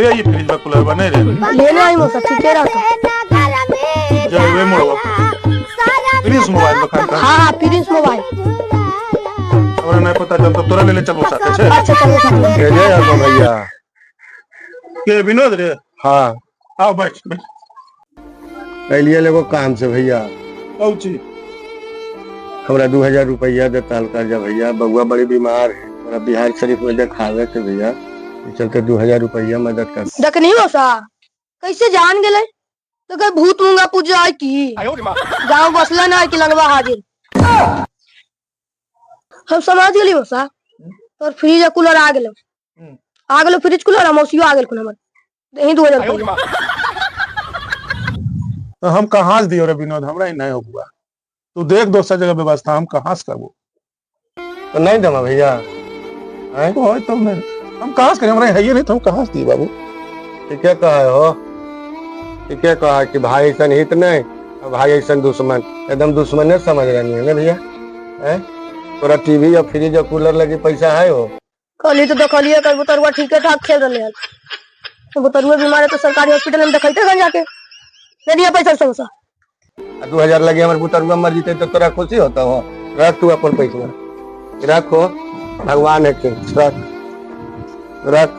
ये ये फ्रिज में कूलर बने रे। लेने आई मौसा, ठीके रहता। जय वे मोड़वा प्रिंस मोबाइल दुकान का। हाँ हाँ, प्रिंस मोबाइल। हमरा नहीं पता चल तो तोरा ले ले चलबो साथे छे। अच्छा, चलो साथे। के जे हको भैया? के विनोद रे? हाँ। आओ, बैठ बैठ। अलिए एगो काम से भैया। कौची? हमरा 2000 रुपया देता कर्जा भैया, बउआ बड़ी बीमार है, हमरा बिहार शरीफ में देखावे के भैया, ई चलते 2000 रुपया मदद कर। देखनी मौसा, कैसे जान गेले? तो कहे भूत मूंगा पूजा है की गाँव बसला ना कि लगवा हाजिर। हम समझ गेली मौसा, तोर फ्रिज आ कूलर आ गेलो। आ गेलो फ्रिज कूलर आ मौसियो आ गेल हमर, यही 2000 रुपया। तो हम कहाँ से दियो रे विनोद? हमरा ही नहीं होगा, तू देख दोसर जगह व्यवस्था, हम कहाँ से करबो? तो नहीं देमा भैया हैं? कोई तो नहीं, हम कहाँ से करें? हमरा है नहीं तो हम कहाँ से दिए बाबू? ठीके कहे हो, ठीके कहा कि भाई ऐसा हित नहीं और भाई ऐसा दुश्मन, एकदम दुश्मने समझ रही है ना भैया हैं? तोरा टीवी या फ्रिज या कूलर लगी पैसा है हो? कहली तो देखलिए कर बुतरुआ ठीके ठाक खेल रहे हैं, तो बुतरुआ बीमार है तो सरकारी हॉस्पिटल में देखते कन जाके दे दिया पैसा समोसा। आ 2000 लगे हमर बुतरुआ मर जीते तो तोरा खुशी होता हो? रख तू अपन पैसा, रखो, भगवान है के, रख रख।